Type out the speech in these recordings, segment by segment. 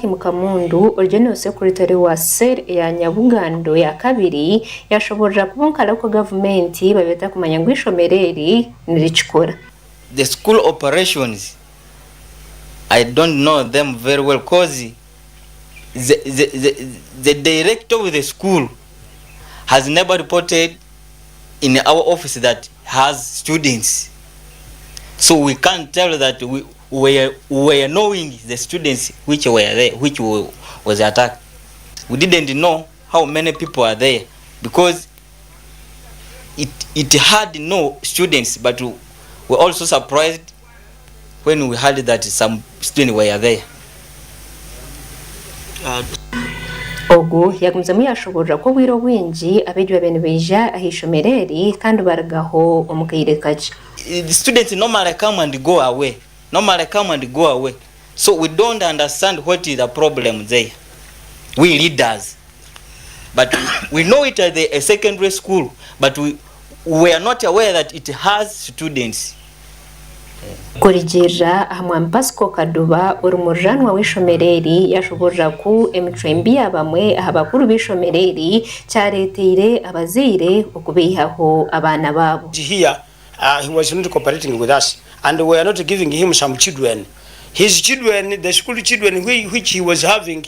Joachim Kamundu ori General Secretary wa Cell eya Nyabugando ya kabiri yashoborora ku bo nka Local Gavumenti babaire batakumanya ngu eishomero eri nirikikora. The school operations I don't know them very well coz the, the, the, the director of the school has never reported in our office that has students so we can't tell that we were, were knowing the students which were there which were, was attacked we didn't know how many people are there because it, it had no students but we were also surprised when we heard that some students were there. Ogu yagumizamu yashoborora ku obwire obwingi abeegi babaire nibaija aha ishomero eri kandi barugaho omu kaire kakye. The students normally come and go away, normally come and go away so we don't understand what is the problem there we leaders but we know it as a secondary school but we, we are not aware that it has students. Kurugiirira aha Mwami Pascal Kaduba ori muriraanwa w'eishomero eri yashoboorora ku emicwe mbi ya bamwe aha bakuru b'eishomero eri kyareeteire abazaire okubaihaho abaana baabo. Here he was not cooperating with us and we were not giving him some children. His children, the school children which he was having,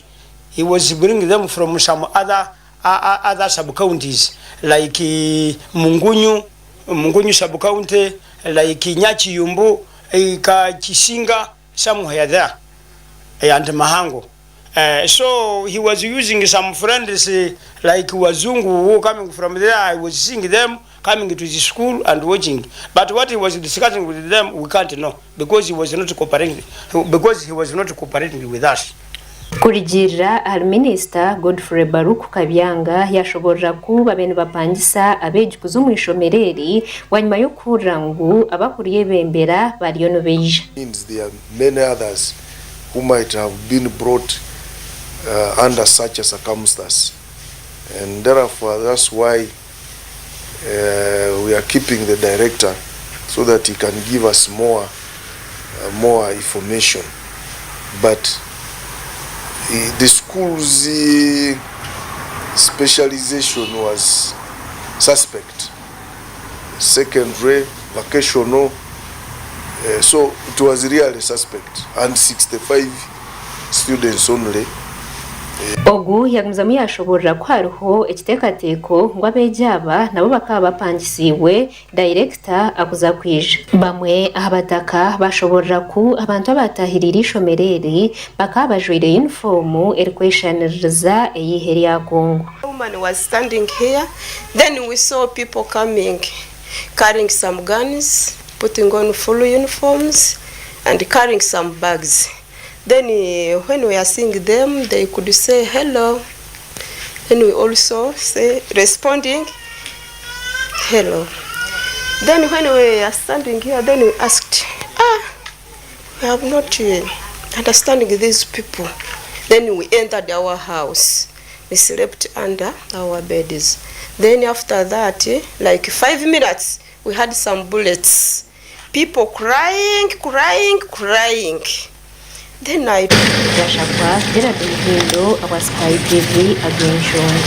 he was bringing them from some other other sub counties like Mungunyu, Mungunyu sub county, like Nyakiyumbu, Kisinga, somewhere there, and Mahango. So he was using some friends like Wazungu who coming from there. I was seeing them coming to the school and watching. But what he was discussing with them, we can't know because he was not cooperating, because he was not cooperating with us. Kurugiirira ahari Minisita Godfrey Baruku Kabyanga yashoborora ku babaire nibapangisa abeegi kuza omu ishomero eri bwanyima y'okuhurira ngu abakuryebeembera bariyo nibaija. Means there are many others who might have been brought under such a circumstance and therefore that's why we are keeping the director so that he can give us more more information but the school's specialization was suspect secondary vocational so it was really suspect and 65 students only. Ogu yagumizamu yashoborora ku hariho ekiteekateeko ngu abeegi aba nabo bakaba bapangisiibwe dayirekita akuza kwija. Bamwe aha bataka bashoborora ku abantu abaatahiriire eishomero eri bakaba bajwaire yunifoomu erikweshaniririza ey'eihe rya Congo. Woman was standing here then we saw people coming carrying some guns, putting on full uniforms and carrying some bags. Then when we are seeing them they could say hello. Then we also say responding hello. Then when we are standing here then we asked ah we have not understanding these people. Then we entered our house. We slept under our beds. Then after that like 5 minutes we had some bullets. People crying, crying, crying. Then I Gashakwa Gerald Muhindo awa Sky TV ag'enshonga.